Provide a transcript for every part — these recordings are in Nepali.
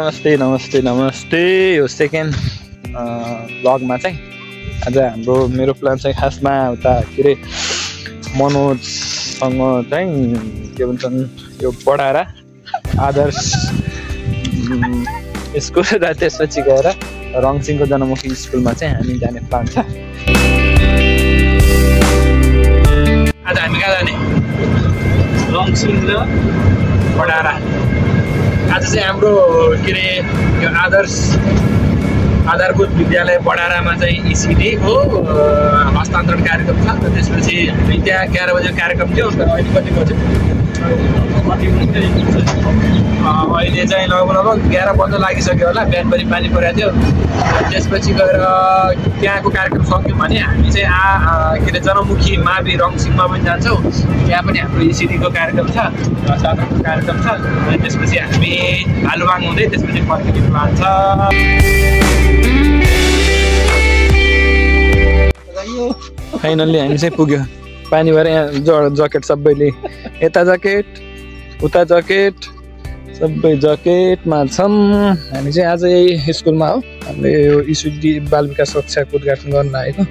नमस्ते नमस्ते नमस्ते। यो सेकेन्ड ब्लगमा चाहिँ आज मेरो प्लान चाहिँ खासमा उता के अरे मनोजसँग चाहिँ के भन्छन् यो बडारा आदर्श स्कुल र त्यसपछि गएर रङसिङको जनमुखी स्कुलमा चाहिँ हामी जाने प्लान छ। आज हामी कहाँ जाने? रङसिङ र बडारा। आज चाहिँ हाम्रो के अरे यो आधारभूत विद्यालय बडारामा चाहिँ इसिडीको हस्तान्तरण कार्यक्रम छ। त्यसपछि हामी त्यहाँ 11 बजे कार्यक्रम थियो। अहिले कति बज्यो? अहिले चाहिँ लगभग 11 बज्न लागिसक्यो होला। बिहानभरि पानी परेको थियो। त्यसपछि गएर त्यहाँको कार्यक्रम सक्यौँ भने हामी चाहिँ के अरे जनमुखी मावि रङसिङमा पनि जान्छौँ। त्यहाँ पनि हाम्रो इसिडीको कार्यक्रम छ, साधारणको कार्यक्रम छ। अनि त्यसपछि हामी भालुवाङ हुँदै त्यसपछि फर्किने प्लान छ। फाइनल्ली हामी चाहिँ पुग्यो। पानी भएर यहाँ ज्याकेट सबैले यता ज्याकेट उता ज्याकेट सबै ज्याकेटमा छन्। हामी चाहिँ आज यही स्कुलमा हो। हामीले यो इसिडी बाल विकास कक्षाको उद्घाटन गर्न आएको।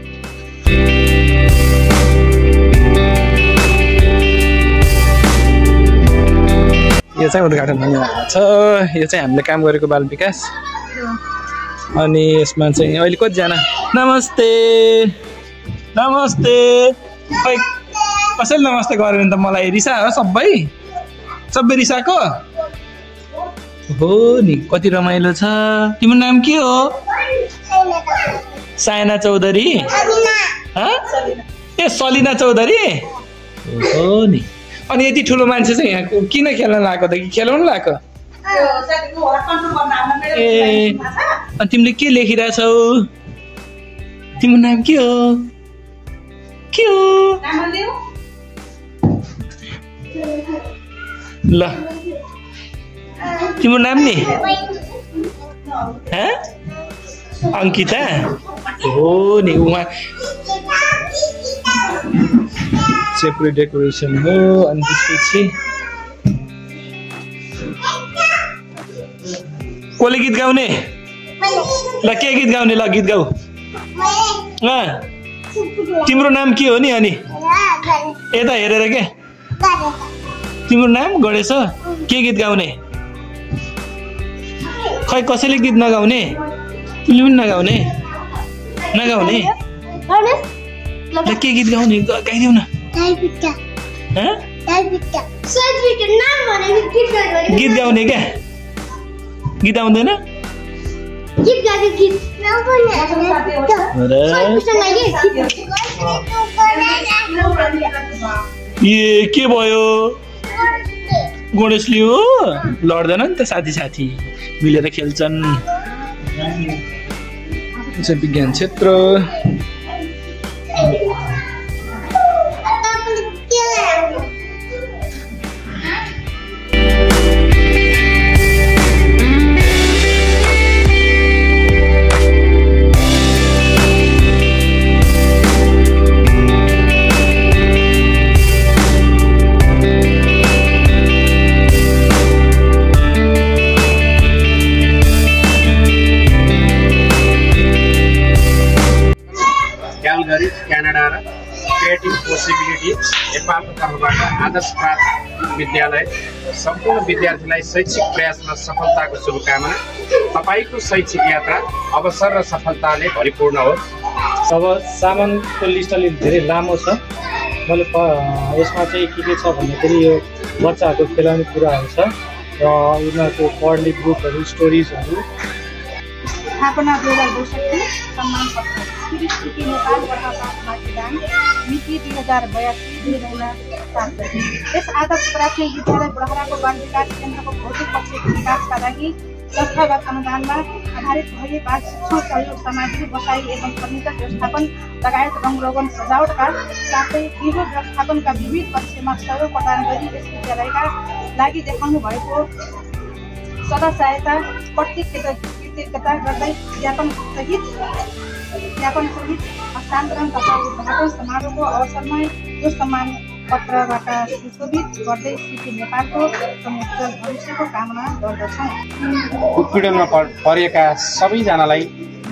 यो चाहिँ उद्घाटन हुने छ। यो चाहिँ हामीले काम गरेको बाल विकास। अनि यसमा चाहिँ अहिले कतिजना? नमस्ते नमस्ते। खै कसैले नमस्ते गरेर त मलाई रिसा हो। सबै रिसाको हो नि। कति रमाइलो छ। तिम्रो नाम के हो? साइना चौधरी। ए सलिना चौधरी हो नि। अनि यति ठुलो मान्छे चाहिँ यहाँ किन खेल्न लगाएको त? कि खेलाउनु लगाएको? ए अनि तिमीले के लेखिरहेछौ? तिम्रो नाम के हो? ल तिम्रो नाम नि? अंकिता हो नि। उहाँ सेपरेट डेकोरेसन हो। अनि त्यसपछि कसले गीत गाउने? ल के गीत गाउने? ल गीत गाऊ। तिम्रो नाम के हो नि? अनि यता हेरेर के? तिम्रो नाम गणेश हो। के गीत गाउने? खै कसैले गीत नगाउने? तिमीले पनि नगाउने? ल के गीत गाउने? गाइदेऊ न। गीत गाउने क्या? गीत आउँदैन? ए के भयो? गणेशले हो लड्दैन नि त। साथी मिलेर खेल्छन्। विज्ञान क्षेत्र क्यानाडा र क्रिएटिभ पोसिबिलिटी नेपालको तर्फबाट आदर्श प्राथमिक विद्यालय सम्पूर्ण विद्यार्थीलाई शैक्षिक प्रयासमा सफलताको शुभकामना। तपाईँको शैक्षिक यात्रा अवसर र सफलताले भरिपूर्ण होस्। अब सामानको लिस्ट अलि धेरै लामो छ। मैले यसमा चाहिँ के छ भन्दाखेरि यो बच्चाहरूको खेलाउने कुराहरू छ र उनीहरूको पढ्ने बुकहरू, स्टोरिजहरू। स्थापना 2062 सम्मान पत्र स्थिति नेपाल मतदान मिति 2082-2007। यस आदर्श प्राथमिक विद्यालय बडाराको बाल विकास केन्द्रको भौतिक पक्षको विकासका लागि संस्थागत अनुदानमा आधारित भई बाल शिक्षण सहयोग सामग्री बसाई एवं फर्निचर व्यवस्थापन लगायत रङरोगन सजावटका साथै गृह व्यवस्थापनका विविध पक्षमा सहयोग प्रदान गरी यस विद्यालयका लागि देखाउनु भएको सदा सहायता प्रति कृतज्ञता गर्दै ज्ञापन सहित हस्तान्तरण तथा उद्घाटन समारोहको अवसरमा यो सम्मान पत्रबाट सुशोभित गर्दै सिपी नेपालको समुज्जवल भविष्यको कामना गर्दछौँ। उत्पीडनमा परेका सबैजनालाई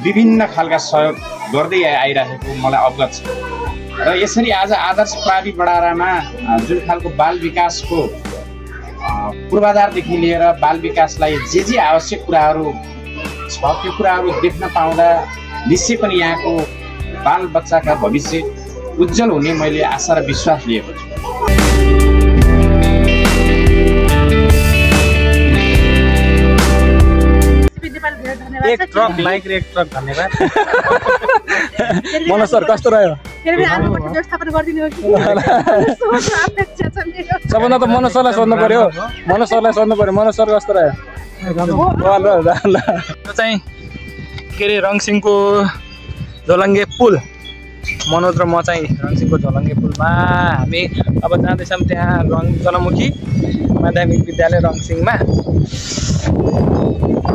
विभिन्न खालका सहयोग गर्दै आइरहेको मलाई अवगत छ र यसरी आज आदर्श प्रावि बडारामा जुन खालको बाल विकासको पूर्वाधारदेखि लिएर बाल विकासलाई जे आवश्यक कुराहरू छ त्यो कुराहरू देख्न पाउँदा निश्चय पनि यहाँको बाल बच्चाका भविष्य उज्जवल हुने मैले आशा र विश्वास लिएको छु। एक ट्रक लाइक एक ट्रक धन्यवाद। मनोज सर कस्तो रह्यो? सबभन्दा त मनोज सरलाई सोध्नु पर्यो। मनोज सरलाई सोध्नु पर्यो, मनोज सर कस्तो रह्यो? चाहिँ के अरे रङसिङको झोलङ्गे पुल, मनोज र म चाहिँ रङसिङको झोलङ्गे पुलमा हामी अब जाँदैछौँ त्यहाँ जनमुखी माध्यमिक विद्यालय रङसिङमा।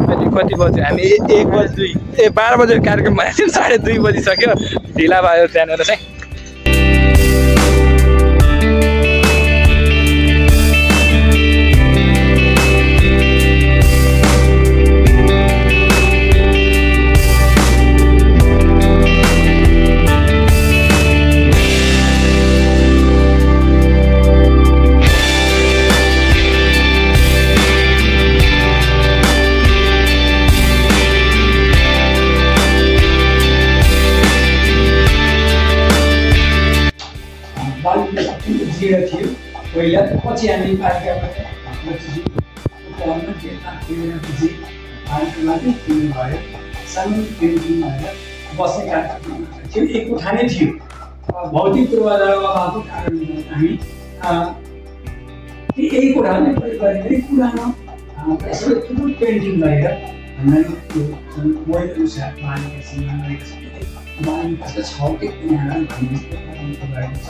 अहिले कति बज्यो? हामी 1 बजी 12 बजे कार्यक्रम भएको थियो, 2:30 बजिसक्यो, ढिला भयो त्यहाँनिर चाहिँ। थियो पहिला, पछि हामी पालिकाबाट भयो सानो पेन्टिङ भएर बस्ने कार्यक्रम थियो। एक कोठा नै थियो। भौतिक पूर्वाधार अभावको कारणले हामी यही कोठा नै प्रयोग गरेर पुरानो यसो ठुलो पेन्टिङ गरेर हामीलाई त्यो अनुसार बालिकासँग बालिकाको छौटे कुराहरू भन्ने गरेको छ।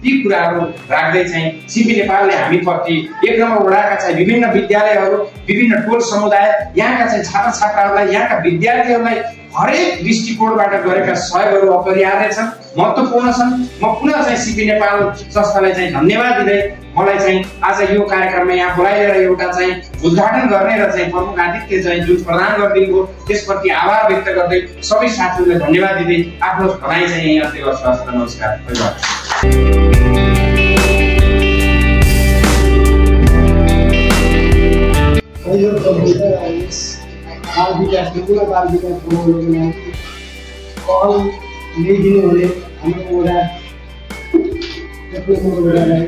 ती कुराहरू राख्दै चाहिँ सिपी नेपालले हामीप्रति 1 नम्बर वडाका चाहिँ विभिन्न विद्यालयहरू, विभिन्न टोल समुदाय, यहाँका चाहिँ छात्र छात्राहरूलाई, यहाँका विद्यार्थीहरूलाई हरेक दृष्टिकोणबाट गरेका सहयोगहरू अपरिहार्य छन्, महत्त्वपूर्ण छन्। म पुनः चाहिँ सिपी नेपाल संस्थालाई चाहिँ धन्यवाद दिँदै मलाई चाहिँ आज यो कार्यक्रममा यहाँ बोलाएर एउटा चाहिँ उद्घाटन गर्ने र चाहिँ प्रमुख आतिथ्य चाहिँ जुन प्रदान गरिदिनु भयो त्यसप्रति आभार व्यक्त गर्दै सबै साथीहरूलाई धन्यवाद दिँदै आफ्नो भनाइ चाहिँ यही अन्त्य गर्छु। नमस्कार। बाल विकासको पुरा बाल विकास बनाउनको लागि पहल ल्याइदिनु हुने हाम्रो वडा वडालाई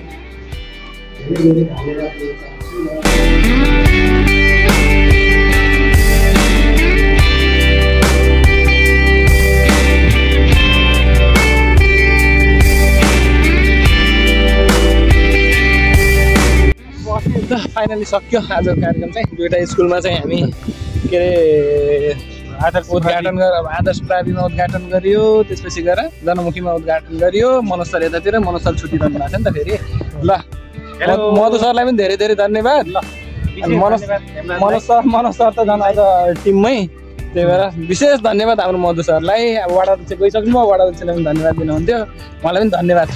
धेरै धेरै धन्यवाद दिन चाहन्छु। फाइनली सक्यो आजको कार्यक्रम चाहिँ। दुईवटा स्कुलमा चाहिँ हामी के अरे आदर्श प्राविमा उद्घाटन गरियो, त्यसपछि गएर जनमुखीमा उद्घाटन गरियो। मनोज सर यतातिर, मनोज सर छुट्टी दिनु भएको छ नि त फेरि। ल मधु सरलाई पनि धेरै धेरै धन्यवाद। मनोज सर त झन् आज टिममै, त्यही भएर विशेष धन्यवाद हाम्रो मधु सरलाई। अब वडा अध्यक्ष गइसक्नु, वडा अध्यक्षलाई पनि धन्यवाद दिनुहुन्थ्यो, उहाँलाई पनि धन्यवाद।